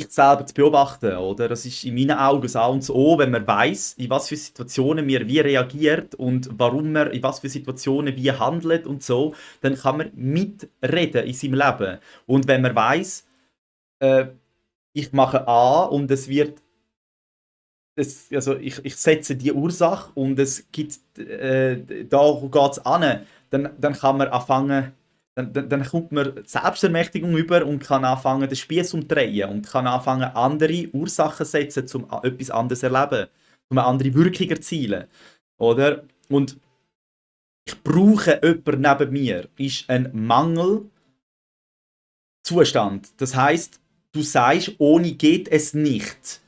sich selber zu beobachten, oder? Das ist in meinen Augen das A und das O, wenn man weiß, in was für Situationen man wie reagiert und warum man in was für Situationen wie handelt und so, dann kann man mitreden in seinem Leben. Und wenn man weiß, äh, ich mache A und also ich setze die Ursache und es gibt, da geht es an, dann kann man anfangen, dann kommt man Selbstermächtigung über und kann anfangen, den Spieß umdrehen und kann anfangen, andere Ursachen zu setzen, um etwas anderes zu erleben, um eine andere Wirkung zu erzielen. Oder? Und ich brauche jemanden neben mir, ist ein Mangelzustand. Das heißt, du sagst, ohne geht es nicht.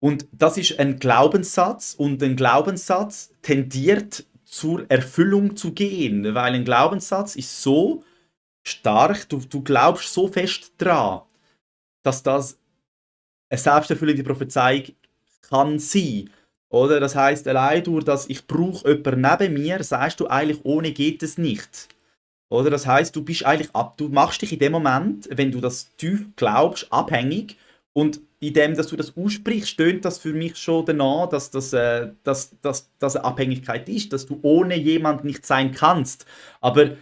Und das ist ein Glaubenssatz und ein Glaubenssatz tendiert zur Erfüllung zu gehen, weil ein Glaubenssatz ist so stark, du glaubst so fest dran, dass das eine selbsterfüllende Prophezeiung kann sein. Oder das heißt, allein durch das ich brauche jemanden neben mir, sagst du eigentlich, ohne geht es nicht. Oder das heißt, du bist eigentlich du machst dich in dem Moment, wenn du das tief glaubst, abhängig und in dem, dass du das aussprichst, stöhnt das für mich schon danach, dass eine Abhängigkeit ist, dass du ohne jemanden nicht sein kannst. Aber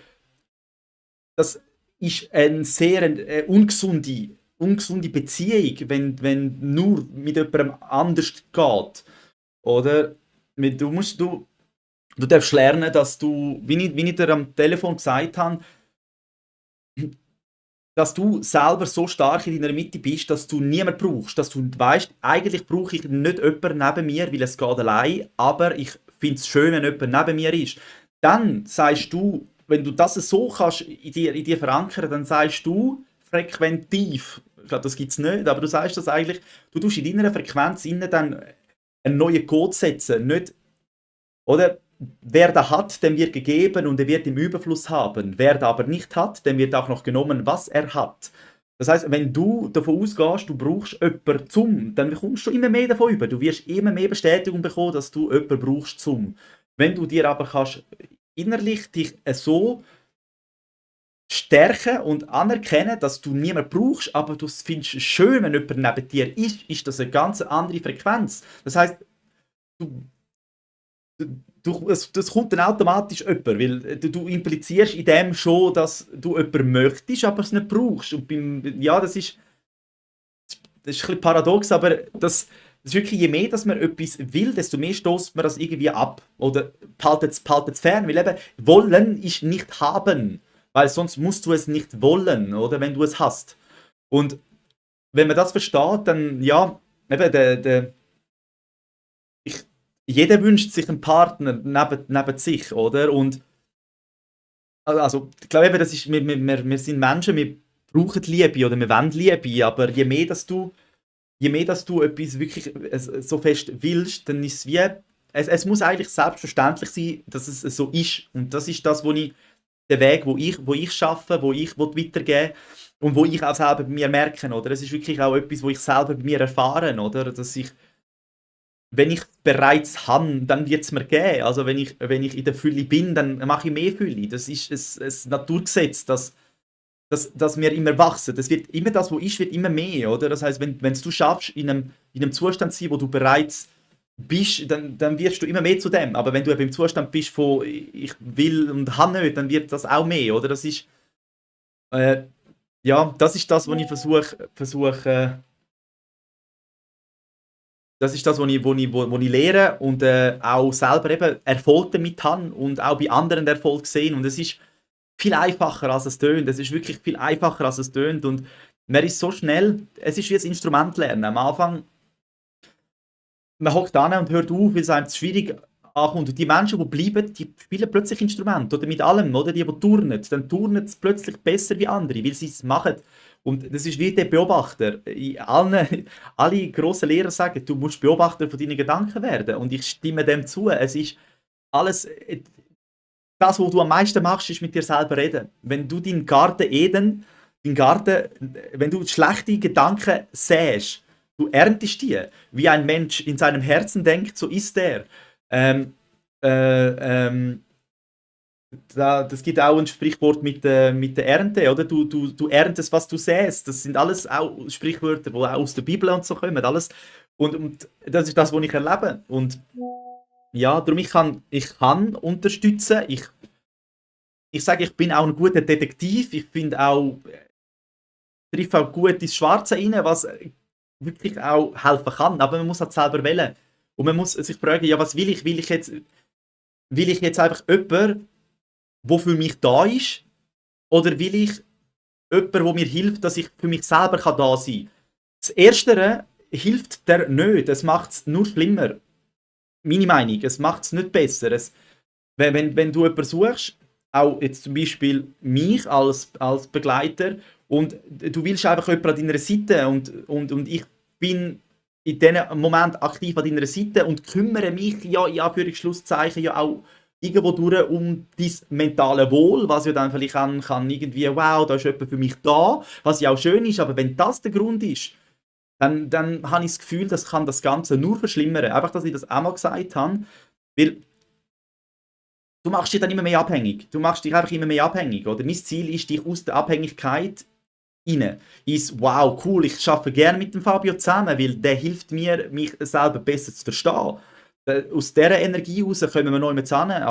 das ist eine sehr ungesunde Beziehung, wenn nur mit jemandem anders geht. Oder? Du darfst lernen, dass du, wie ich dir am Telefon gesagt habe, dass du selber so stark in deiner Mitte bist, dass du niemanden brauchst. Dass du weißt, eigentlich brauche ich nicht jemanden neben mir, weil es geht allein, aber ich finde es schön, wenn jemand neben mir ist. Dann sagst du, wenn du das so kannst in dir verankern, dann sagst du frequentiv, ich glaube, das gibt es nicht, aber du sagst das eigentlich, du tust in deiner Frequenz innen dann einen neuen Code setzen, nicht, oder? Wer da hat, dem wird gegeben und er wird im Überfluss haben. Wer da aber nicht hat, dem wird auch noch genommen, was er hat. Das heißt, wenn du davon ausgehst, du brauchst jemanden zum, dann bekommst du immer mehr davon über. Du wirst immer mehr Bestätigung bekommen, dass du jemanden brauchst zum. Wenn du dir aber kannst innerlich dich so stärken und anerkennen, dass du niemanden brauchst, aber du findest es schön, wenn jemand neben dir ist, ist das eine ganz andere Frequenz. Das heißt, du das kommt dann automatisch jemand, weil du implizierst in dem schon, dass du jemanden möchtest, aber es nicht brauchst. Und ja, das ist ein bisschen paradox, aber das ist wirklich, je mehr dass man etwas will, desto mehr stoßt man das irgendwie ab. Oder behaltet es fern, weil eben, wollen ist nicht haben. Weil sonst musst du es nicht wollen, oder, wenn du es hast. Und wenn man das versteht, dann, ja, eben, ich, jeder wünscht sich einen Partner neben sich, oder? Und also, ich glaube eben, das ist, wir sind Menschen, wir brauchen Liebe oder wir wollen Liebe, aber je mehr, dass du etwas wirklich so fest willst, dann ist es wie, es muss eigentlich selbstverständlich sein, dass es so ist. Und das ist das, der Weg, wo ich schaffe, wo ich weitergeben will und wo ich auch selber bei mir merke, oder? Es ist wirklich auch etwas, wo ich selber bei mir erfahre, oder? Dass ich, wenn ich bereits habe, dann wird es mir geben. Also wenn ich in der Fülle bin, dann mache ich mehr Fülle. Das ist ein Naturgesetz, dass wir immer wachsen. Das wird immer das, wo ist, wird immer mehr, oder? Das heißt, wenn es du schaffst, in einem Zustand zu sein, wo du bereits bist, dann wirst du immer mehr zu dem. Aber wenn du eben im Zustand bist von ich will und habe nicht, dann wird das auch mehr, oder? Äh, ja, das ist das, was ich versuche, das ist das, was ich lehre und auch selber eben Erfolg damit habe und auch bei anderen den Erfolg sehen. Und es ist viel einfacher, als es tönt. Es ist wirklich viel einfacher, als es tönt. Und man ist so schnell, es ist wie ein Instrument lernen. Am Anfang, man hockt an und hört auf, weil es einem zu schwierig ankommt. Und die Menschen, die bleiben, die spielen plötzlich Instrument oder mit allem, oder? Die turnen, dann turnen sie plötzlich besser wie andere, weil sie es machen. Und das ist wie der Beobachter. Alle grossen Lehrer sagen, du musst Beobachter von deinen Gedanken werden. Und ich stimme dem zu. Es ist alles, das, was du am meisten machst, ist mit dir selber reden. Wenn du deinen Garten Eden, wenn du schlechte Gedanken säst, du erntest die. Wie ein Mensch in seinem Herzen denkt, so ist er. Ähm, äh, ähm, Das gibt auch ein Sprichwort mit der Ernte, oder? Du erntest, was du säst. Das sind alles auch Sprichwörter, die auch aus der Bibel und so kommen. Alles. Und das ist das, was ich erlebe. Und ja, darum ich kann unterstützen. Ich sage, ich bin auch ein guter Detektiv. Ich finde auch, treffe auch gut ins Schwarze rein, was wirklich auch helfen kann. Aber man muss halt selber wählen. Und man muss sich fragen, ja, was will ich? Will ich jetzt einfach jemanden, der für mich da ist? Oder will ich jemanden, der mir hilft, dass ich für mich selber da sein kann? Das Erstere hilft dir nicht. Es macht es nur schlimmer. Meine Meinung. Es macht es nicht besser. Wenn du jemanden suchst, auch jetzt zum Beispiel mich als Begleiter, und du willst einfach jemanden an deiner Seite und ich bin in diesem Moment aktiv an deiner Seite und kümmere mich ja in Anführungsschlusszeichen ja auch irgendwo durch um dein mentale Wohl, was ja dann vielleicht kann irgendwie, wow, da ist jemand für mich da, was ja auch schön ist, aber wenn das der Grund ist, dann habe ich das Gefühl, das kann das Ganze nur verschlimmern. Einfach, dass ich das auch mal gesagt habe, weil du machst dich dann immer mehr abhängig. Du machst dich einfach immer mehr abhängig, oder? Mein Ziel ist, dich aus der Abhängigkeit rein. Ist, wow, cool, ich arbeite gerne mit dem Fabio zusammen, weil der hilft mir, mich selber besser zu verstehen. Aus dieser Energie heraus kommen wir noch mit zusammen.